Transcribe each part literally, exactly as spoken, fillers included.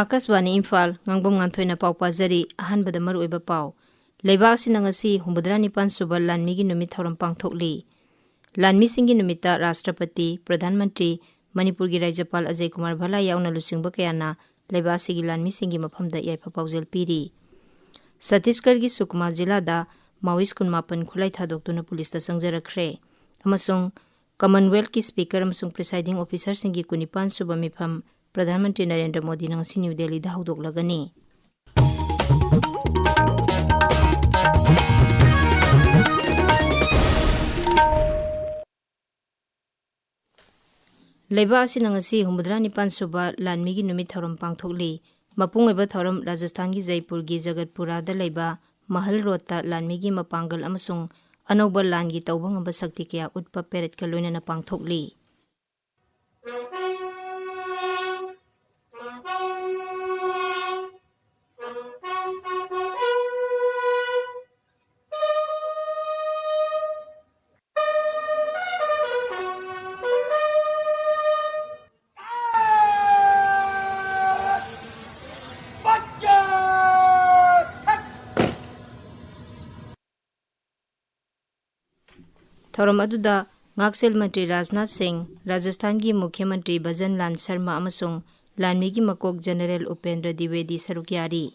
ꯑꯥꯀꯥꯁꯕꯥꯅꯤ ꯏꯝꯐꯥꯜ, ꯉꯥꯡꯕꯝ ꯉꯥꯟꯊꯣꯏꯅ ꯄꯥꯎ ꯄꯥꯖꯔꯤ꯫ ꯑꯍꯥꯟꯕꯗ ꯃꯔꯨꯑꯣꯏꯕ ꯄꯥꯎ꯫ ꯂꯩꯕꯥꯛ ꯑꯁꯤꯅ ꯉꯁꯤ ꯍꯨꯝꯐꯨꯇꯔꯥ ꯅꯤꯄꯥꯟ ꯁꯨꯕ ꯂꯥꯟꯃꯤꯒꯤ ꯅꯨꯃꯤꯠ ꯊꯧꯔꯝ ꯄꯥꯡꯊꯣꯛꯂꯤ꯫ ꯂꯥꯟꯃꯤꯁꯤꯡꯒꯤ ꯅꯨꯃꯤꯠꯇ ꯔꯥꯁꯇ꯭ꯔꯄꯇꯤ, ꯄ꯭ꯔꯙꯥꯟ ꯃꯟꯇ꯭ꯔꯤ, ꯃꯅꯤꯄꯨꯔꯒꯤ ꯔꯥꯖ꯭ꯌꯄꯥꯜ ꯑꯖꯌ ꯀꯨꯃꯥꯔ ꯚꯜꯂꯥ ꯌꯥꯎꯅ ꯂꯨꯆꯤꯡꯕ ꯀꯌꯥꯅ ꯂꯩꯕꯥꯛ ꯑꯁꯤꯒꯤ ꯂꯥꯟꯃꯤꯁꯤꯡꯒꯤ ꯃꯐꯝꯗ ꯌꯥꯏꯐ ꯄꯥꯎꯖꯦꯜ ꯄꯤꯔꯤ꯫ ꯁꯠꯇꯤꯁꯒꯔꯒꯤ ꯁꯨꯀꯃꯥ ꯖꯤꯂꯥꯗ ꯃꯥꯑꯣꯏꯁ ꯀꯨꯟꯃꯥꯄꯟ ꯈꯨꯠꯂꯥꯏ ꯊꯥꯗꯣꯛꯇꯨꯅ ꯄꯨꯂꯤꯁꯇ ꯆꯪꯖꯔꯛꯈ꯭ꯔꯦ꯫ ꯑꯃꯁꯨꯡ ꯀꯃꯟꯋꯦꯜꯊꯀꯤ ꯁ꯭ꯄꯤꯀꯔ ꯑꯃꯁꯨꯡ ꯄ꯭ꯔꯤꯁꯥꯏꯗꯤꯡ ꯑꯣꯐꯤꯁꯔꯁꯤꯡꯒꯤ ꯀꯨꯟꯅꯤꯄꯥꯟ ꯁꯨꯕ ꯃꯤꯐꯝ ꯄ꯭ꯔꯙꯥꯟ ꯃꯟꯇ꯭ꯔꯤ ꯅꯔꯦꯟꯗ꯭ꯔ ꯃꯣꯗꯤꯅ ꯉꯁꯤ ꯅ꯭ꯌꯨ ꯗꯦꯜꯂꯤꯗ ꯍꯧꯗꯣꯛꯂꯒꯅꯤ꯫ ꯂꯩꯕꯥꯛ ꯑꯁꯤꯅ ꯉꯁꯤ ꯍꯨꯝꯐꯨꯇꯔꯥ ꯅꯤꯄꯥꯟ ꯁꯨꯕ ꯂꯥꯟꯃꯤꯒꯤ ꯅꯨꯃꯤꯠ ꯊꯧꯔꯝ ꯄꯥꯡꯊꯣꯛꯂꯤ꯫ ꯃꯄꯨꯡ ꯑꯣꯏꯕ ꯊꯧꯔꯝ ꯔꯥꯖꯁꯊꯥꯟꯒꯤ ꯖꯩꯄꯨꯔꯒꯤ ꯖꯒꯠꯄꯨꯔꯥꯗ ꯂꯩꯕ ꯃꯍꯜ ꯔꯣꯗꯇ ꯂꯥꯟꯃꯤꯒꯤ ꯃꯄꯥꯡꯒꯜ ꯑꯃꯁꯨꯡ ꯑꯅꯧꯕ ꯂꯥꯟꯒꯤ ꯇꯧꯕ ꯉꯝꯕ ꯁꯛꯇꯤ ꯀꯌꯥ ꯎꯠꯄ ꯄꯦꯔꯦꯗꯀ ꯂꯣꯏꯅꯅ ꯄꯥꯡꯊꯣꯛꯂꯤ꯫ ꯊꯧꯔꯝ ꯑꯗꯨꯗ ꯉꯥꯛꯁꯦꯜ ꯃꯟꯇ꯭ꯔꯤ ꯔꯥꯖꯅꯥꯊ ꯁꯤꯡ, ꯔꯥꯖꯁꯊꯥꯟꯒꯤ ꯃꯨꯈ꯭ꯌ ꯃꯟꯇ꯭ꯔꯤ ꯚꯖꯟ ꯂꯥꯜ ꯁꯔꯃ ꯑꯃꯁꯨꯡ ꯂꯥꯟꯃꯤꯒꯤ ꯃꯀꯣꯛ ꯖꯦꯅꯔꯦꯜ ꯎꯄꯦꯟꯗ꯭ꯔ ꯗꯤꯋꯦꯗꯤ ꯁꯔꯨꯛ ꯌꯥꯔꯤ꯫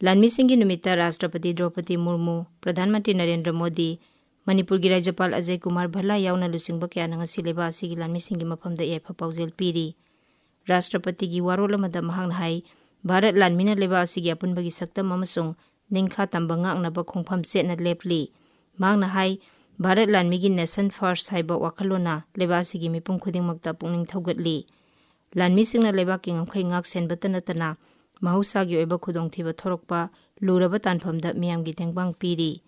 ꯂꯥꯟꯃꯤꯁꯤꯡꯒꯤ ꯅꯨꯃꯤꯠꯇ ꯔꯥꯁꯇ꯭ꯔꯄꯇꯤ ꯗ꯭ꯔꯧꯄꯗꯤ ꯃꯨꯔꯃꯨ, ꯄ꯭ꯔꯙꯥꯟ ꯃꯟꯇ꯭ꯔꯤ ꯅꯔꯦꯟꯗ꯭ꯔ ꯃꯣꯗꯤ, ꯃꯅꯤꯄꯨꯔꯒꯤ ꯔꯥꯖ꯭ꯌꯄꯥꯜ ꯑꯖꯌ ꯀꯨꯃꯥꯔ ꯚꯜꯂꯥ ꯌꯥꯎꯅ ꯂꯨꯆꯤꯡꯕ ꯀꯌꯥꯅ ꯉꯁꯤ ꯂꯩꯕꯥꯛ ꯑꯁꯤꯒꯤ ꯂꯥꯟꯃꯤꯁꯤꯡꯒꯤ ꯃꯐꯝꯗ ꯌꯥꯏꯐ ꯄꯥꯎꯖꯦꯜ ꯄꯤꯔꯤ꯫ ꯔꯥꯁꯇ꯭ꯔꯄꯇꯤꯒꯤ ꯋꯥꯔꯣꯜ ꯑꯃꯗ ꯃꯍꯥꯛꯅ ꯍꯥꯏ, ꯚꯥꯔꯠ ꯂꯥꯟꯃꯤꯅ ꯂꯩꯕꯥꯛ ꯑꯁꯤꯒꯤ ꯑꯄꯨꯟꯕꯒꯤ ꯁꯛꯇꯝ ꯑꯃꯁꯨꯡ ꯅꯤꯡꯈꯥ ꯇꯝꯕ ꯉꯥꯛꯅꯕ ꯈꯣꯡꯐꯝ ꯆꯦꯠꯅ ꯂꯦꯞꯂꯤ꯫ ꯃꯍꯥꯛꯅ ꯍꯥꯏ, ꯚꯥꯔꯠ ꯂꯥꯟꯃꯤꯒꯤ Nation First ꯍꯥꯏꯕ ꯋꯥꯈꯜꯂꯣꯟꯅ ꯂꯩꯕꯥꯛ ꯑꯁꯤꯒꯤ ꯃꯤꯄꯨꯝ ꯈꯨꯗꯤꯡꯃꯛꯇ ꯄꯨꯛꯅꯤꯡ ꯊꯧꯒꯠꯂꯤ꯫ ꯂꯥꯟꯃꯤꯁꯤꯡꯅ ꯂꯩꯕꯥꯛꯀꯤ ꯉꯝꯈꯩ ꯉꯥꯛ ꯁꯦꯟꯕꯇ ꯅꯠꯇꯅ ꯃꯍꯧꯁꯥꯒꯤ ꯑꯣꯏꯕ ꯈꯨꯗꯣꯡꯊꯤꯕ ꯊꯣꯔꯛꯄ ꯂꯨꯔꯕ ꯇꯥꯟꯐꯝꯗ ꯃꯤꯌꯥꯝꯒꯤ ꯇꯦꯡꯕꯥꯡ ꯄꯤꯔꯤ꯫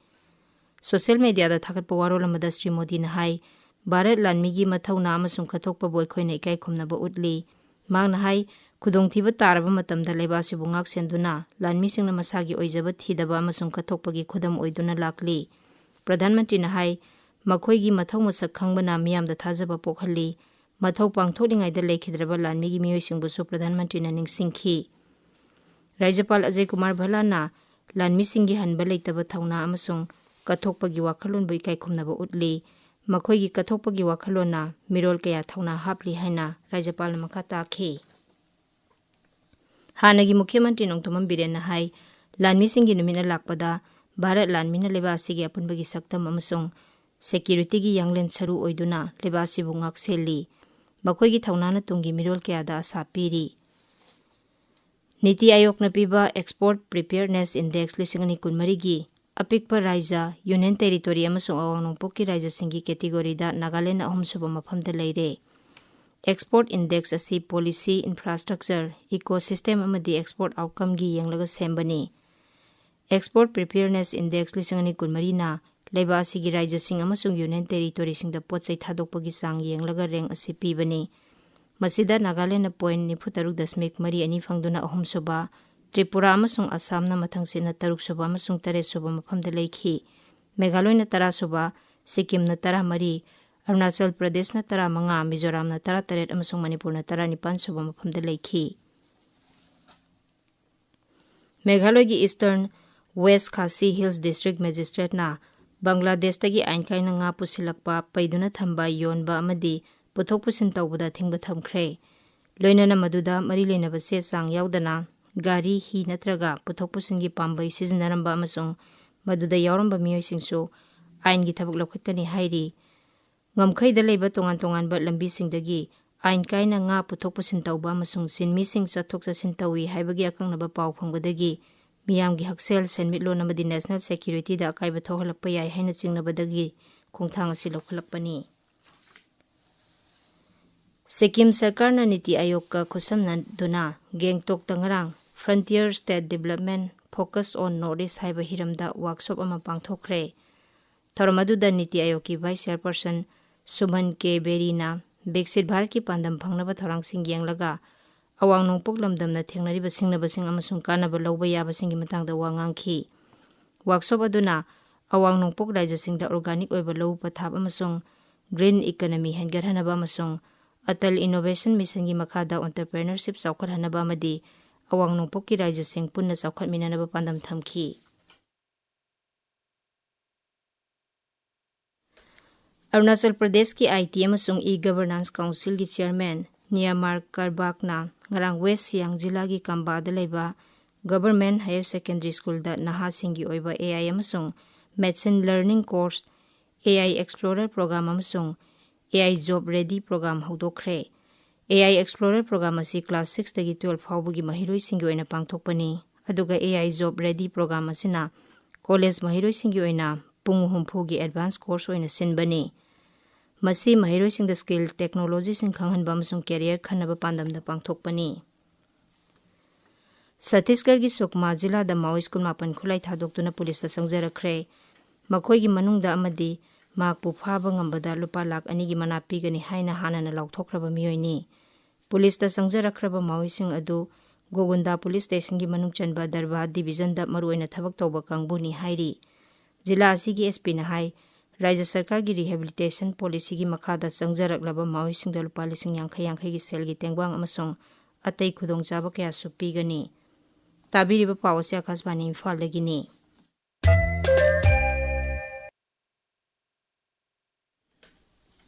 ꯁꯣꯁꯤꯌꯦꯜ ꯃꯦꯗꯤꯌꯥꯗ ꯊꯥꯒꯠꯄ ꯋꯥꯔꯣꯜ ꯑꯃꯗ ꯁ꯭ꯔꯤ ꯃꯣꯗꯤꯅ ꯍꯥꯏ, ꯚꯥꯔꯠ ꯂꯥꯟꯃꯤꯒꯤ ꯃꯊꯧꯅꯥ ꯑꯃꯁꯨꯡ ꯀꯠꯊꯣꯛꯄꯕꯨ ꯑꯩꯈꯣꯏꯅ ꯏꯀꯥꯏ ꯈꯨꯝꯅꯕ ꯎꯠꯂꯤ꯫ ꯃꯍꯥꯛꯅ ꯍꯥꯏ, ꯈꯨꯗꯣꯡꯊꯤꯕ ꯇꯥꯔꯕ ꯃꯇꯝꯗ ꯂꯩꯕꯥꯛ ꯑꯁꯤꯕꯨ ꯉꯥꯛ ꯁꯦꯟꯗꯨꯅ ꯂꯥꯟꯃꯤꯁꯤꯡꯅ ꯃꯁꯥꯒꯤ ꯑꯣꯏꯖꯕ ꯊꯤꯗꯕ ꯑꯃꯁꯨꯡ ꯀꯠꯊꯣꯛꯄꯒꯤ ꯈꯨꯗꯝ ꯑꯣꯏꯗꯨꯅ ꯂꯥꯛꯂꯤ꯫ ꯄ꯭ꯔꯙꯥꯟ ꯃꯟꯇ꯭ꯔꯤꯅ ꯍꯥꯏ, ꯃꯈꯣꯏꯒꯤ ꯃꯊꯧ ꯃꯁꯛ ꯈꯪꯕꯅ ꯃꯤꯌꯥꯝꯗ ꯊꯥꯖꯕ ꯄꯣꯛꯍꯜꯂꯤ꯫ ꯃꯊꯧ ꯄꯥꯡꯊꯣꯛꯂꯤꯉꯩꯗ ꯂꯩꯈꯤꯗ꯭ꯔꯕ ꯂꯥꯟꯃꯤꯒꯤ ꯃꯤꯑꯣꯏꯁꯤꯡꯕꯨꯁꯨ ꯄ꯭ꯔꯙꯥꯟ ꯃꯟꯇ꯭ꯔꯤꯅ ꯅꯤꯡꯁꯤꯡꯈꯤ꯫ ꯔꯥꯖ꯭ꯌꯄꯥꯜ ꯑꯖꯌ ꯀꯨꯃꯥꯔ ꯚꯜꯂꯥꯅ ꯂꯥꯟꯃꯤꯁꯤꯡꯒꯤ ꯍꯟꯕ ꯂꯩꯇꯕ ꯊꯧꯅꯥ ꯑꯃꯁꯨꯡ ꯀꯠꯊꯣꯛꯄꯒꯤ ꯋꯥꯈꯜꯂꯣꯟꯕꯨ ꯏꯀꯥꯏ ꯈꯨꯝꯅꯕ ꯎꯠꯂꯤ꯫ ꯃꯈꯣꯏꯒꯤ ꯀꯠꯊꯣꯛꯄꯒꯤ ꯋꯥꯈꯜꯂꯣꯟꯅ ꯃꯤꯔꯣꯜ ꯀꯌꯥ ꯊꯧꯅꯥ ꯍꯥꯞꯂꯤ ꯍꯥꯏꯅ ꯔꯥꯖ꯭ꯌꯄꯥꯜꯅ ꯃꯈꯥ ꯇꯥꯈꯤ꯫ ꯍꯥꯟꯅꯒꯤ ꯃꯨꯈ꯭ꯌ ꯃꯟꯇ꯭ꯔꯤ ꯅꯣꯡꯊꯣꯝꯕꯝ ꯕꯤꯔꯦꯟꯅ ꯍꯥꯏ, ꯂꯥꯟꯃꯤꯁꯤꯡꯒꯤ ꯅꯨꯃꯤꯠꯅ ꯂꯥꯛꯄꯗ ꯚꯥꯔꯠ ꯂꯥꯟꯃꯤꯅ ꯂꯩꯕꯥꯛ ꯑꯁꯤꯒꯤ ꯑꯄꯨꯟꯕꯒꯤ ꯁꯛꯇꯝ ꯑꯃꯁꯨꯡ ꯁꯦꯀ꯭ꯌꯨꯔꯤꯇꯤꯒꯤ ꯌꯥꯡꯂꯦꯟ ꯁꯔꯨ ꯑꯣꯏꯗꯨꯅ ꯂꯩꯕꯥꯛ ꯑꯁꯤꯕꯨ ꯉꯥꯛꯁꯦꯜꯂꯤ꯫ ꯃꯈꯣꯏꯒꯤ ꯊꯧꯅꯥꯅ ꯇꯨꯡꯒꯤ ꯃꯤꯔꯣꯜ ꯀꯌꯥꯗ ꯑꯁꯥ ꯄꯤꯔꯤ꯫ ꯅꯤꯇꯤ ꯑꯥꯌꯣꯒꯅ ꯄꯤꯕ Export Preparedness Index ꯂꯤꯁꯤꯡ ꯑꯅꯤ ꯀꯨꯟꯃꯔꯤꯒꯤ ꯑꯄꯤꯛꯄ ꯔꯥꯏꯖ꯭ꯌ, Union Territory ꯑꯃꯁꯨꯡ ꯑꯋꯥꯡ ꯅꯣꯡꯄꯣꯛꯀꯤ ꯔꯥꯏꯖ꯭ꯌꯁꯤꯡꯒꯤ categoryꯗ ꯅꯥꯒꯥꯂꯦꯟꯗꯅ ꯑꯍꯨꯝꯁꯨꯕ ꯃꯐꯝꯗ ꯂꯩꯔꯦ꯫ Export Index ꯑꯁꯤ policy, infrastructure, ecosystem ꯑꯃꯗꯤ export outcomeꯒꯤ ꯌꯦꯡꯂꯒ ꯁꯦꯝꯕꯅꯤ꯫ Export Preparedness Index ꯂꯤꯁꯤꯡ ꯑꯅꯤ ꯀꯨꯟꯃꯔꯤꯅ ꯂꯩꯕꯥꯛ ꯑꯁꯤꯒꯤ ꯔꯥꯏꯖ꯭ꯌꯁꯤꯡ ꯑꯃꯁꯨꯡ Union Territoryꯁꯤꯡꯗ ꯄꯣꯠ ꯆꯩ ꯊꯥꯗꯣꯛꯄꯒꯤ ꯆꯥꯡ ꯌꯦꯡꯂꯒ rank ꯑꯁꯤ ꯄꯤꯕꯅꯤ꯫ ꯃꯁꯤꯗ ꯅꯥꯒꯥꯂꯦꯟꯗꯅ point ꯅꯤꯐꯨ ꯇꯔꯨꯛ ꯗꯁꯃꯤꯛ ꯃꯔꯤ ꯑꯅꯤ ꯐꯪꯗꯨꯅ ꯑꯍꯨꯝꯁꯨꯕ, ꯇ꯭ꯔꯤꯄꯨꯔꯥ ꯑꯃꯁꯨꯡ ꯑꯁꯥꯝꯅ ꯃꯊꯪꯁꯤꯠꯅ ꯇꯔꯨꯛꯁꯨꯕ ꯑꯃꯁꯨꯡ ꯇꯔꯦꯠꯁꯨꯕ ꯃꯐꯝꯗ ꯂꯩꯈꯤ꯫ ꯃꯦꯘꯥꯂꯌꯅ ꯇꯔꯥꯁꯨꯕ, ꯁꯤꯛꯀꯤꯝꯅ ꯇꯔꯥꯃꯔꯤ, ꯑꯔꯨꯅꯥꯆꯜ ꯄ꯭ꯔꯗꯦꯁꯅ ꯇꯔꯥꯃꯉꯥ, ꯃꯤꯖꯣꯔꯥꯝꯅ ꯇꯔꯥꯇꯔꯦꯠ ꯑꯃꯁꯨꯡ ꯃꯅꯤꯄꯨꯔꯅ ꯇꯔꯥꯅꯤꯄꯥꯟꯁꯨꯕ ꯃꯐꯝꯗ ꯂꯩꯈꯤ꯫ ꯃꯦꯘꯥꯂꯌꯒꯤ Eastern West Khasi Hills District Magistrateꯅ ꯕꯪꯒ꯭ꯂꯥꯗꯦꯁꯇꯒꯤ ꯑꯥꯏꯟ ꯀꯥꯏꯅ ꯉꯥ ꯄꯨꯁꯤꯜꯂꯛꯄ, ꯄꯩꯗꯨꯅ ꯊꯝꯕ, ꯌꯣꯟꯕ ꯑꯃꯗꯤ ꯄꯨꯊꯣꯛ ꯄꯨꯁꯤꯟ ꯇꯧꯕꯗ ꯑꯊꯤꯡꯕ ꯊꯝꯈ꯭ꯔꯦ꯫ ꯂꯣꯏꯅꯅ ꯃꯗꯨꯗ ꯃꯔꯤ ꯂꯩꯅꯕ ꯆꯦ ꯆꯥꯡ ꯌꯥꯎꯗꯅ ꯒꯥꯔꯤ, ꯍꯤ ꯅꯠꯇ꯭ꯔꯒ ꯄꯨꯊꯣꯛ ꯄꯨꯁꯤꯟꯒꯤ ꯄꯥꯝꯕꯩ ꯁꯤꯖꯤꯟꯅꯔꯝꯕ ꯑꯃꯁꯨꯡ ꯃꯗꯨꯗ ꯌꯥꯎꯔꯝꯕ ꯃꯤꯑꯣꯏꯁꯤꯡꯁꯨ ꯑꯥꯏꯟꯒꯤ ꯊꯕꯛ ꯂꯧꯈꯠꯀꯅꯤ ꯍꯥꯏꯔꯤ꯫ ꯉꯝꯈꯩꯗ ꯂꯩꯕ ꯇꯣꯉꯥꯟ ꯇꯣꯉꯥꯟꯕ ꯂꯝꯕꯤꯁꯤꯡꯗꯒꯤ ꯑꯥꯏꯟ ꯀꯥꯏꯅ ꯉꯥ ꯄꯨꯊꯣꯛ ꯄꯨꯁꯤꯟ ꯇꯧꯕ ꯑꯃꯁꯨꯡ ꯁꯤꯟꯃꯤꯁꯤꯡ ꯆꯠꯊꯣꯛ ꯆꯠꯁꯤꯟ ꯇꯧꯏ ꯍꯥꯏꯕꯒꯤ ꯑꯀꯛꯅꯕ ꯄꯥꯎ ꯐꯪꯕꯗꯒꯤ ꯃꯤꯌꯥꯝꯒꯤ ꯍꯛꯁꯦꯜ, ꯁꯦꯟꯃꯤꯠꯂꯣꯟ ꯑꯃꯗꯤ national securityꯗ ꯑꯀꯥꯏꯕ ꯊꯣꯛꯍꯜꯂꯛꯄ ꯌꯥꯏ ꯍꯥꯏꯅ ꯆꯤꯡꯅꯕꯗꯒꯤ ꯈꯣꯡꯊꯥꯡ ꯑꯁꯤ ꯂꯧꯈꯠꯂꯛꯄꯅꯤ꯫ ꯁꯤꯛꯀꯤꯝ ꯁꯔꯀꯥꯔꯅ ꯅꯤꯇꯤ ꯑꯥꯌꯣꯒꯀ ꯈꯨꯠꯁꯝꯅꯗꯨꯅ ꯒꯦꯡꯇꯣꯛꯇ ꯉꯔꯥꯡ Frontier State Development Focus on North East ꯍꯥꯏꯕ ꯍꯤꯔꯝꯗ workshop ꯑꯃ ꯄꯥꯡꯊꯣꯛꯈ꯭ꯔꯦ꯫ ꯊꯧꯔꯝ ꯑꯗꯨꯗ ꯅꯤꯇꯤ ꯑꯥꯌꯣꯒꯀꯤ Vice Chairperson ꯁꯨꯃꯟ ꯀꯦ ꯕꯦꯔꯤꯅ ꯕꯤꯛꯁꯤꯠ ꯚꯥꯔꯠꯀꯤ ꯄꯥꯟꯗꯝ ꯐꯪꯅꯕ ꯊꯧꯔꯥꯡꯁꯤꯡ ꯌꯦꯡꯂꯒ ꯑꯋꯥꯡ ꯅꯣꯡꯄꯣꯛ ꯂꯝꯗꯝꯅ ꯊꯦꯡꯅꯔꯤꯕ ꯁꯤꯡꯅꯕꯁꯤꯡ ꯑꯃꯁꯨꯡ ꯀꯥꯟꯅꯕ ꯂꯧꯕ ꯌꯥꯕꯁꯤꯡꯒꯤ ꯃꯇꯥꯡꯗ ꯋꯥ ꯉꯥꯡꯈꯤ꯫ Workshop ꯑꯗꯨꯅ ꯑꯋꯥꯡ ꯅꯣꯡꯄꯣꯛ ꯔꯥꯖ꯭ꯌꯁꯤꯡꯗ organic ꯑꯣꯏꯕ ꯂꯧꯎ ꯄꯊꯥꯞ ꯑꯃꯁꯨꯡ green economy ꯍꯦꯟꯒꯠꯍꯟꯅꯕ ꯑꯃꯁꯨꯡ ꯑꯇꯜ ꯏꯅꯣꯚꯦꯁꯟ ꯃꯤꯁꯟꯒꯤ ꯃꯈꯥꯗ ꯑꯣꯟꯇꯔꯄ꯭ꯔꯦꯅꯔꯁꯤꯞ ꯆꯥꯎꯈꯠꯍꯟꯅꯕ ꯑꯃꯗꯤ ꯑꯋꯥꯡ ꯅꯣꯡꯄꯣꯛꯀꯤ ꯔꯥꯖ꯭ꯌꯁꯤꯡ ꯄꯨꯟꯅ ꯆꯥꯎꯈꯠꯃꯤꯟꯅꯅꯕ ꯄꯥꯟꯗꯝ ꯊꯝꯈꯤ꯫ ꯑꯔꯨꯅꯥꯆꯜ ꯄ꯭ꯔꯗꯦꯁꯀꯤ ꯑꯥꯏ ꯇꯤ ꯑꯃꯁꯨꯡ ꯏ ꯒꯕꯔꯅꯥꯟꯁ ꯀꯥꯎꯟꯁꯤꯜꯒꯤ ꯆꯤꯌꯔꯃꯦꯟ ꯅꯤꯌꯥꯃꯥꯔ ꯀꯔꯕꯥꯛꯅ ꯉꯔꯥꯡ ꯋꯦꯁ ꯁꯤꯌꯥꯡ ꯖꯤꯂꯥꯒꯤ ꯀꯝꯕꯥꯗ ꯂꯩꯕ ꯒꯕꯔꯃꯦꯟ ꯍꯥꯌꯔ ꯁꯦꯀꯦꯟꯗꯔꯤ ꯁ꯭ꯀꯨꯜꯗ ꯅꯍꯥꯁꯤꯡꯒꯤ ꯑꯣꯏꯕ ꯑꯦ ꯑꯥꯏ ꯑꯃꯁꯨꯡ machine learning course, A I explorer program ꯑꯃꯁꯨꯡ A I job ready program ꯍꯧꯗꯣꯛꯈ꯭ꯔꯦ꯫ ꯑꯦ ꯑꯥꯏ ꯑꯦꯛꯁꯄ꯭ꯂꯣꯔꯔ ꯄ꯭ꯔꯣꯒ꯭ꯔꯥꯝ ꯑꯁꯤ ꯀ꯭ꯂꯥꯁ ꯁꯤꯛꯁꯇꯒꯤ ꯇꯨꯌꯦꯜꯐ ꯐꯥꯎꯕꯒꯤ ꯃꯍꯩꯔꯣꯏꯁꯤꯡꯒꯤ ꯑꯣꯏꯅ ꯄꯥꯡꯊꯣꯛꯄꯅꯤ, ꯑꯗꯨꯒ A I job ready program ꯑꯁꯤꯅ ꯀꯣꯂꯦꯖ ꯃꯍꯩꯔꯣꯏꯁꯤꯡꯒꯤ ꯑꯣꯏꯅ ꯄꯨꯡ ꯍꯨꯝꯐꯨꯒꯤ ꯑꯦꯗꯚꯥꯟꯁ ꯀꯣꯔꯁ ꯑꯣꯏꯅ ꯁꯤꯟꯕꯅꯤ꯫ ꯃꯁꯤ ꯃꯍꯩꯔꯣꯏꯁꯤꯡꯗ ꯁ꯭ꯀꯤꯜ, ꯇꯦꯛꯅꯣꯂꯣꯖꯤꯁꯤꯡ ꯈꯪꯍꯟꯕ ꯑꯃꯁꯨꯡ ꯀꯦꯔꯤꯌꯔ ꯈꯟꯅꯕ ꯄꯥꯟꯗꯝꯗ ꯄꯥꯡꯊꯣꯛꯄꯅꯤ꯫ ꯁꯠꯇꯤꯁꯒꯔꯒꯤ ꯁꯨꯛꯃꯥ ꯖꯤꯂꯥꯗ ꯃꯥꯑꯣꯏꯁ ꯀꯨꯟꯃꯥꯄꯟ ꯈꯨꯠꯂꯥꯏ ꯊꯥꯗꯣꯛꯇꯨꯅ ꯄꯨꯂꯤꯁꯇ ꯆꯪꯖꯔꯛꯈ꯭ꯔꯦ꯫ ꯃꯈꯣꯏꯒꯤ ꯃꯅꯨꯡꯗ ꯑꯃꯗꯤ ꯃꯍꯥꯛꯄꯨ ꯐꯥꯕ ꯉꯝꯕꯗ ꯂꯨꯄꯥ ꯂꯥꯈ ꯑꯅꯤꯒꯤ ꯃꯅꯥ ꯄꯤꯒꯅꯤ ꯍꯥꯏꯅ ꯍꯥꯟꯅꯅ ꯂꯥꯎꯊꯣꯛꯈ꯭ꯔꯕ ꯃꯤꯑꯣꯏꯅꯤ꯫ ꯄꯨꯂꯤꯁꯇ ꯆꯪꯖꯔꯛꯈ꯭ꯔꯕ ꯃꯥꯑꯣꯏꯁꯤꯡ ꯑꯗꯨ ꯒꯣꯒꯨꯟꯗꯥ ꯄꯨꯂꯤꯁ ꯁ꯭ꯇꯦꯁꯟꯒꯤ ꯃꯅꯨꯡ ꯆꯟꯕ ꯗꯔꯕꯥ ꯗꯤꯕꯤꯖꯟꯗ ꯃꯔꯨꯑꯣꯏꯅ ꯊꯕꯛ ꯇꯧꯕ ꯀꯥꯡꯕꯨꯅꯤ ꯍꯥꯏꯔꯤ꯫ ꯖꯤꯂꯥ ꯑꯁꯤꯒꯤ ꯑꯦꯁ ꯄꯤꯅ ꯍꯥꯏ, ꯔꯥꯖ꯭ꯌ ꯁꯔꯀꯥꯔꯒꯤ ꯔꯤꯍꯦꯕꯤꯂꯤꯇꯦꯁꯟ ꯄꯣꯂꯤꯁꯤꯒꯤ ꯃꯈꯥꯗ ꯆꯪꯖꯔꯛꯂꯕ ꯃꯥꯑꯣꯏꯁꯤꯡꯗ ꯂꯨꯄꯥ ꯂꯤꯁꯤꯡ ꯌꯥꯡꯈꯩ ꯌꯥꯡꯈꯩꯒꯤ ꯁꯦꯜꯒꯤ ꯇꯦꯡꯕꯥꯡ ꯑꯃꯁꯨꯡ ꯑꯇꯩ ꯈꯨꯗꯣꯡꯆꯥꯕ ꯀꯌꯥꯁꯨ ꯄꯤꯒꯅꯤ꯫ ꯇꯥꯕꯤꯔꯤꯕ ꯄꯥꯎ ꯑꯁꯤ ꯑꯀꯥꯁꯕꯥꯅꯤ ꯏꯝꯐꯥꯜꯗꯒꯤꯅꯤ꯫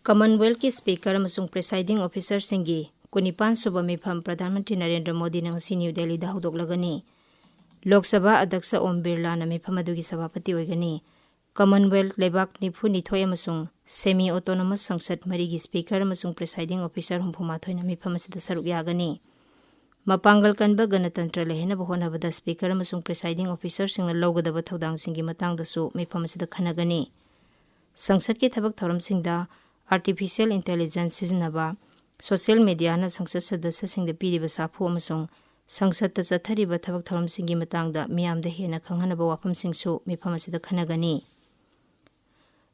ꯀꯃꯟꯋꯦꯜꯊꯀꯤ ꯁ꯭ꯄꯤꯀꯔ ꯑꯃꯁꯨꯡ ꯄ꯭ꯔꯤꯁꯥꯏꯗꯤꯡ ꯑꯣꯐꯤꯁꯔꯁꯤꯡꯒꯤ ꯀꯨꯟꯅꯤꯄꯥꯟ ꯁꯨꯕ ꯃꯤꯐꯝ ꯄ꯭ꯔꯙꯥꯟ ꯃꯟꯇ꯭ꯔꯤ ꯅꯔꯦꯟꯗ꯭ꯔ ꯃꯣꯗꯤꯅ ꯉꯁꯤ ꯅ꯭ꯌꯨ ꯗꯦꯜꯂꯤꯗ ꯍꯧꯗꯣꯛꯂꯒꯅꯤ꯫ ꯂꯣꯛ ꯁꯚꯥ ꯑꯗ꯭ꯌꯛꯁ ꯑꯣꯝ ꯕꯤꯔꯂꯥꯅ ꯃꯤꯐꯝ ꯑꯗꯨꯒꯤ ꯁꯚꯥꯄꯇꯤ ꯑꯣꯏꯒꯅꯤ꯫ ꯀꯃꯟꯋꯦꯜꯊ ꯂꯩꯕꯥꯛ ꯅꯤꯐꯨ ꯅꯤꯊꯣꯏ ꯑꯃꯁꯨꯡ ꯁꯦꯃꯤ ꯑꯣꯇꯣꯅꯣꯃꯁ ꯁꯪꯁꯠ ꯃꯔꯤꯒꯤ ꯁ꯭ꯄꯤꯀꯔ ꯑꯃꯁꯨꯡ ꯄ꯭ꯔꯤꯁꯥꯏꯗꯤꯡ ꯑꯣꯐꯤꯁꯔ ꯍꯨꯝꯐꯨ ꯃꯥꯊꯣꯏꯅ ꯃꯤꯐꯝ ꯑꯁꯤꯗ ꯁꯔꯨꯛ ꯌꯥꯒꯅꯤ꯫ ꯃꯄꯥꯡꯒꯜ ꯀꯟꯕ ꯒꯅꯇꯟꯇ꯭ꯔ ꯂꯩꯍꯟꯅꯕ ꯍꯣꯠꯅꯕꯗ ꯁ꯭ꯄꯤꯀꯔ ꯑꯃꯁꯨꯡ ꯄ꯭ꯔꯤꯁꯥꯏꯗꯤꯡ ꯑꯣꯐꯤꯁꯔꯁꯤꯡꯅ ꯂꯧꯒꯗꯕ ꯊꯧꯗꯥꯡꯁꯤꯡꯒꯤ ꯃꯇꯥꯡꯗꯁꯨ ꯃꯤꯐꯝ ꯑꯁꯤꯗ ꯈꯟꯅꯒꯅꯤ꯫ ꯁꯪꯁꯠꯀꯤ ꯊꯕꯛ ꯊꯧꯔꯝꯁꯤꯡꯗ ꯑꯥꯔꯇꯤꯐꯤꯁꯤꯌꯦꯜ ꯏꯟꯇꯦꯂꯤꯖꯦꯟꯁ ꯁꯤꯖꯤꯟꯅꯕ, ꯁꯣꯁꯤꯌꯦꯜ ꯃꯦꯗꯤꯌꯥꯅ ꯁꯪꯁꯠ ꯁꯗꯁ꯭ꯌꯁꯤꯡꯗ ꯄꯤꯔꯤꯕ ꯁꯥꯐꯨ ꯑꯃꯁꯨꯡ ꯁꯪꯁꯠꯇ ꯆꯠꯊꯔꯤꯕ ꯊꯕꯛ ꯊꯧꯔꯝꯁꯤꯡꯒꯤ ꯃꯇꯥꯡꯗ ꯃꯤꯌꯥꯝꯗ ꯍꯦꯟꯅ ꯈꯪꯍꯟꯅꯕ ꯋꯥꯐꯝꯁꯤꯡꯁꯨ ꯃꯤꯐꯝ ꯑꯁꯤꯗ ꯈꯟꯅꯒꯅꯤ꯫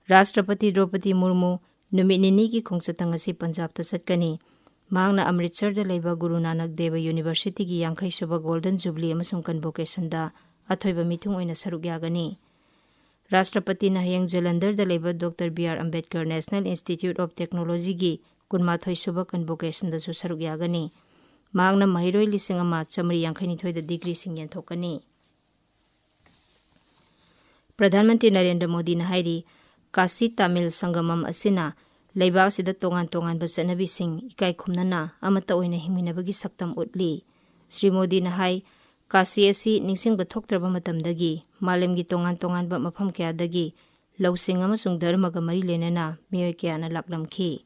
ꯔꯥꯁꯇ꯭ꯔꯄꯇꯤ ꯗ꯭ꯔꯧꯄꯗꯤ ꯃꯨꯔꯃꯨ ꯅꯨꯃꯤꯠ ꯅꯤꯅꯤꯒꯤ ꯈꯣꯡꯆꯠꯇ ꯉꯁꯤ ꯄꯟꯖꯥꯕꯇ ꯆꯠꯀꯅꯤ꯫ ꯃꯍꯥꯛꯅ ꯑꯃ꯭ꯔꯤꯠꯁꯔꯗ ꯂꯩꯕ ꯒꯨꯔꯨ ꯅꯥꯅꯛ ꯗꯦꯕ ꯌꯨꯅꯤꯚꯔꯁꯤꯇꯤꯒꯤ ꯌꯥꯡꯈꯩ ꯁꯨꯕ ꯒꯣꯜꯗꯟ ꯖꯨꯕꯤꯂꯤ ꯑꯃꯁꯨꯡ ꯀꯟꯚꯣꯀꯦꯁꯟꯗ ꯑꯊꯣꯏꯕ ꯃꯤꯊꯨꯡ ꯑꯣꯏꯅ ꯁꯔꯨꯛ ꯌꯥꯒꯅꯤ꯫ ꯔꯥꯁꯇ꯭ꯔꯄꯇꯤꯅ ꯍꯌꯦꯡ ꯖꯂꯟꯙꯔꯗ ꯂꯩꯕ doctor B R Ambedkar national institute of ꯇꯦꯛꯅꯣꯂꯣꯖꯤꯒꯤ ꯀꯨꯟꯃꯥꯊꯣꯏ ꯁꯨꯕ ꯀꯟꯚꯣꯀꯦꯁꯟꯗꯁꯨ ꯁꯔꯨꯛ ꯌꯥꯒꯅꯤ꯫ ꯃꯍꯥꯛꯅ ꯃꯍꯩꯔꯣꯏ ꯂꯤꯁꯤꯡ ꯑꯃ ꯆꯥꯃꯔꯤ ꯌꯥꯡꯈꯩꯅꯤꯊꯣꯏꯗ ꯗꯤꯒ꯭ꯔꯤꯁꯤꯡ ꯌꯦꯟꯊꯣꯛꯀꯅꯤ꯫ ꯄ꯭ꯔꯙꯥꯟ ꯃꯟꯇ꯭ꯔꯤ ꯅꯔꯦꯟꯗ꯭ꯔ ꯃꯣꯗꯤꯅ ꯍꯥꯏꯔꯤ, ꯀꯥꯁꯤ ꯇꯥꯃꯤꯜ ꯁꯪꯒꯃꯝ ꯑꯁꯤꯅ ꯂꯩꯕꯥꯛ ꯑꯁꯤꯗ ꯇꯣꯉꯥꯟ ꯇꯣꯉꯥꯟꯕ ꯆꯠꯅꯕꯤꯁꯤꯡ ꯏꯀꯥꯏ ꯈꯨꯝꯅꯅ ꯑꯃꯠꯇ ꯑꯣꯏꯅ ꯍꯤꯡꯃꯤꯟꯅꯕꯒꯤ ꯁꯛꯇꯝ ꯎꯠꯂꯤ꯫ ꯁ꯭ꯔꯤ ꯃꯣꯗꯤꯅ ꯍꯥꯏ, ꯀꯥꯁꯤ ꯑꯁꯤ ꯅꯤꯡꯁꯤꯡꯕ ꯊꯣꯛꯇ꯭ꯔꯕ ꯃꯇꯝꯗꯒꯤ ꯃꯥꯂꯦꯝꯒꯤ ꯇꯣꯉꯥꯟ ꯇꯣꯉꯥꯟꯕ ꯃꯐꯝ ꯀꯌꯥꯗꯒꯤ ꯂꯧꯁꯤꯡ ꯑꯃꯁꯨꯡ ꯙꯔꯃꯒ ꯃꯔꯤ ꯂꯩꯅꯅ ꯃꯤꯑꯣꯏ ꯀꯌꯥꯅ ꯂꯥꯛꯂꯝꯈꯤ꯫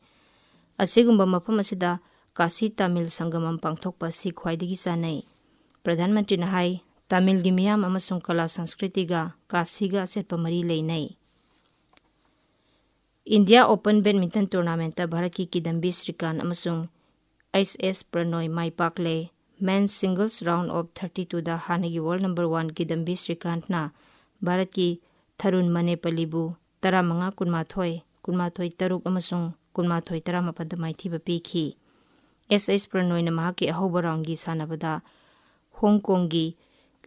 ꯑꯁꯤꯒꯨꯝꯕ ꯃꯐꯝ ꯑꯁꯤꯗ ꯀꯥꯁꯤ ꯇꯥꯃꯤꯜ ꯁꯪꯒꯃꯝ ꯄꯥꯡꯊꯣꯛꯄ ꯑꯁꯤ ꯈ꯭ꯋꯥꯏꯗꯒꯤ ꯆꯥꯅꯩ꯫ ꯄ꯭ꯔꯙꯥꯟ ꯃꯟꯇ꯭ꯔꯤꯅ ꯍꯥꯏ, ꯇꯥꯃꯤꯜꯒꯤ ꯃꯤꯌꯥꯝ ꯑꯃꯁꯨꯡ ꯀꯂꯥ ꯁꯪꯁꯀ꯭ꯔꯤꯇꯤꯒ ꯀꯥꯁꯤꯒ ꯑꯆꯦꯠꯄ ꯃꯔꯤ ꯂꯩꯅꯩ꯫ ꯏꯟꯗꯤꯌꯥ ꯑꯣꯄꯟ ꯕꯦꯗꯃꯤꯟꯇꯟ ꯇꯣꯔꯅꯥꯃꯦꯟꯠꯇ ꯚꯥꯔꯠꯀꯤ ꯀꯤꯗꯝꯕꯤ ꯁ꯭ꯔꯤꯀꯥꯟ ꯑꯃꯁꯨꯡ ꯑꯩꯆ ꯑꯦꯁ ꯄ꯭ꯔꯅꯣꯏ ꯃꯥꯏ ꯄꯥꯛꯂꯦ꯫ Men singles round of thirty two ꯍꯥꯟꯅꯒꯤ ꯋꯥꯔꯜ ꯅꯝꯕꯔ ꯋꯥꯟ ꯀꯤꯗꯝꯕꯤ ꯁ꯭ꯔꯤꯀꯥꯟꯠꯅ ꯚꯥꯔꯠꯀꯤ ꯊꯔꯨꯟ ꯃꯅꯦꯄꯂꯤꯕꯨ ꯇꯔꯥꯃꯉꯥ ꯀꯨꯟꯃꯥꯊꯣꯏ, ꯀꯨꯟꯃꯥꯊꯣꯏ ꯇꯔꯨꯛ ꯑꯃꯁꯨꯡ ꯀꯨꯟꯃꯥꯊꯣꯏ ꯇꯔꯥꯃꯥꯄꯟꯗ ꯃꯥꯏꯊꯤꯕ ꯄꯤꯈꯤ꯫ ꯑꯦꯁ ꯑꯦꯁ ꯄ꯭ꯔꯅꯣꯏꯅ ꯃꯍꯥꯛꯀꯤ ꯑꯍꯧꯕ ꯔꯥꯎꯟꯒꯤ ꯁꯥꯟꯅꯕꯗ ꯍꯣꯡ ꯀꯣꯡꯒꯤ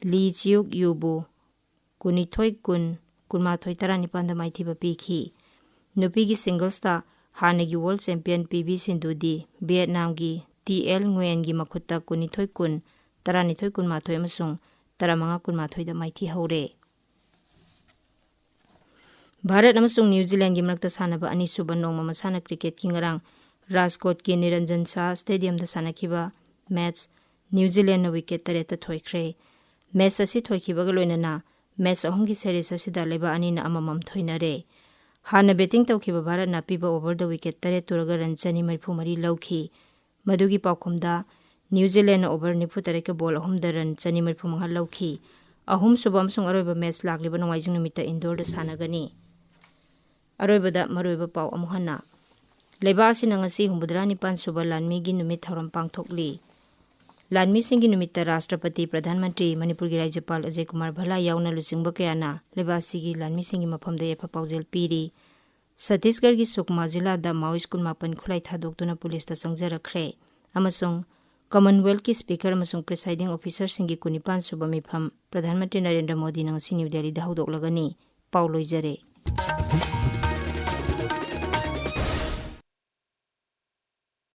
ꯂꯤ ꯆꯤꯌꯨꯛ ꯌꯨꯕꯨ ꯀꯨꯟꯅꯤꯊꯣꯏ ꯀꯨꯟ, ꯀꯨꯟꯃꯥꯊꯣꯏ ꯇꯔꯥꯅꯤꯄꯥꯟꯗ ꯃꯥꯏꯊꯤꯕ ꯄꯤꯈꯤ꯫ ꯅꯨꯄꯤꯒꯤ ꯁꯤꯡꯒꯜꯁꯇ ꯍꯥꯟꯅꯒꯤ ꯋꯥꯔꯜ ꯆꯦꯝꯄꯤꯌꯟ ꯄꯤ ꯚꯤ ꯁꯤꯟꯙꯨꯗꯤ ꯚꯤꯌꯦꯠꯅꯥꯝꯒꯤ ꯇꯤ ꯑꯦꯜ ꯉꯨꯌꯦꯟꯒꯤ ꯃꯈꯨꯠꯇ ꯀꯨꯟꯅꯤꯊꯣꯏ ꯀꯨꯟ, ꯇꯔꯥꯅꯤꯊꯣꯏ ꯀꯨꯟꯃꯥꯊꯣꯏ ꯑꯃꯁꯨꯡ ꯇꯔꯥꯃꯉꯥ ꯀꯨꯟꯃꯥꯊꯣꯏꯗ ꯃꯥꯏꯊꯤꯍꯧꯔꯦ꯫ ꯚꯥꯔꯠ ꯑꯃꯁꯨꯡ ꯅ꯭ꯌꯨ ꯖꯤꯂꯦꯟꯒꯤ ꯃꯔꯛꯇ ꯁꯥꯟꯅꯕ ꯑꯅꯤꯁꯨꯕ ꯅꯣꯡꯃ ꯃꯁꯥꯟꯅ ꯀ꯭ꯔꯤꯀꯦꯠꯀꯤ ꯉꯔꯥꯡ ꯔꯥꯖꯀꯣꯠꯀꯤ ꯅꯤꯔꯟꯖꯟ ꯁꯥꯍ ꯁ꯭ꯇꯦꯗꯤꯌꯝꯗ ꯁꯥꯟꯅꯈꯤꯕ ꯃꯦꯠꯆ ꯅ꯭ꯌꯨ ꯖꯤꯂꯦꯟꯅ ꯋꯤꯀꯦꯠ ꯇꯔꯦꯠꯇ ꯊꯣꯏꯈ꯭ꯔꯦ꯫ ꯃꯦꯠꯆ ꯑꯁꯤ ꯊꯣꯏꯈꯤꯕꯒ ꯂꯣꯏꯅꯅ ꯃꯦꯠꯆ ꯑꯍꯨꯝꯒꯤ ꯁꯦꯔꯤꯁ ꯑꯁꯤꯗ ꯂꯩꯕꯥꯛ ꯑꯅꯤꯅ ꯑꯃꯃꯝ ꯊꯣꯏꯅꯔꯦ꯫ ꯍꯥꯟꯅ ꯕꯦꯇꯤꯡ ꯇꯧꯈꯤꯕ ꯚꯥꯔꯠꯅ ꯑꯄꯤꯕ ꯑꯣꯚꯔꯗ ꯋꯤꯀꯦꯠ ꯇꯔꯦꯠ ꯇꯨꯔꯒ ꯔꯟ ꯆꯅꯤ ꯃꯔꯤꯐꯨ ꯃꯔꯤ ꯂꯧꯈꯤ꯫ ꯃꯗꯨꯒꯤ ꯄꯥꯎꯈꯨꯝꯗ ꯅ꯭ꯌꯨ ꯖꯤꯂꯦꯟꯅ ꯑꯣꯚꯔ ꯅꯤꯐꯨ ꯇꯔꯦꯠꯀ ꯕꯣꯜ ꯑꯍꯨꯝꯗ ꯔꯟ ꯆꯅꯤ ꯃꯔꯤꯐꯨ ꯃꯉꯥ ꯂꯧꯈꯤ꯫ ꯑꯍꯨꯝꯁꯨꯕ ꯑꯃꯁꯨꯡ ꯑꯔꯣꯏꯕ ꯃꯦꯠꯆ ꯂꯥꯛꯂꯤꯕ ꯅꯣꯡꯃꯥꯏꯖꯤꯡ ꯅꯨꯃꯤꯠꯇ ꯏꯟꯗꯣꯔꯗ ꯁꯥꯟꯅꯒꯅꯤ꯫ ꯑꯔꯣꯏꯕꯗ ꯃꯔꯨꯑꯣꯏꯕ ꯄꯥꯎ ꯑꯃꯨꯛ ꯍꯟꯅ꯫ ꯂꯩꯕꯥꯛ ꯑꯁꯤꯅ ꯉꯁꯤ ꯍꯨꯝꯐꯨꯇꯔꯥ ꯅꯤꯄꯥꯟ ꯁꯨꯕ ꯂꯥꯟꯃꯤꯒꯤ ꯅꯨꯃꯤꯠ ꯊꯧꯔꯝ ꯄꯥꯡꯊꯣꯛꯂꯤ꯫ ꯂꯥꯟꯃꯤꯁꯤꯡꯒꯤ ꯅꯨꯃꯤꯠꯇ ꯔꯥꯁꯇ꯭ꯔꯄꯇꯤ, ꯄ꯭ꯔꯙꯥꯟ ꯃꯟꯇ꯭ꯔꯤ, ꯃꯅꯤꯄꯨꯔꯒꯤ ꯔꯥꯖ꯭ꯌꯄꯥꯜ ꯑꯖꯌ ꯀꯨꯃꯥꯔ ꯚꯜꯂꯥ ꯌꯥꯎꯅ ꯂꯨꯆꯤꯡꯕ ꯀꯌꯥꯅ ꯂꯩꯕꯥꯛ ꯑꯁꯤꯒꯤ ꯂꯥꯟꯃꯤꯁꯤꯡꯒꯤ ꯃꯐꯝꯗ ꯌꯥꯏꯐ ꯄꯥꯎꯖꯦꯜ ꯄꯤꯔꯤ꯫ ꯁꯠꯇꯤꯁꯒꯔꯒꯤ ꯁꯨꯛꯃꯥ ꯖꯤꯂꯥꯗ ꯃꯥꯑꯣꯏꯁ ꯀꯨꯟꯃꯥꯄꯟ ꯈꯨꯠꯂꯥꯏ ꯊꯥꯗꯣꯛꯇꯨꯅ ꯄꯨꯂꯤꯁꯇ ꯆꯪꯖꯔꯛꯈ꯭ꯔꯦ ꯑꯃꯁꯨꯡ ꯀꯃꯟꯋꯦꯜꯊꯀꯤ ꯁ꯭ꯄꯤꯀꯔ ꯑꯃꯁꯨꯡ ꯄ꯭ꯔꯤꯁꯥꯏꯗꯤꯡ ꯑꯣꯐꯤꯁꯔꯁꯤꯡꯒꯤ ꯀꯨꯟꯅꯤꯄꯥꯟ ꯁꯨꯕ ꯃꯤꯐꯝ ꯄ꯭ꯔꯙꯥꯟ ꯃꯟꯇ꯭ꯔꯤ ꯅꯔꯦꯟꯗ꯭ꯔ ꯃꯣꯗꯤꯅ ꯉꯁꯤ ꯅ꯭ꯌꯨ ꯗꯦꯜꯂꯤꯗ ꯍꯧꯗꯣꯛꯂꯒꯅꯤ꯫ ꯄꯥꯎ ꯂꯣꯏꯖꯔꯦ꯫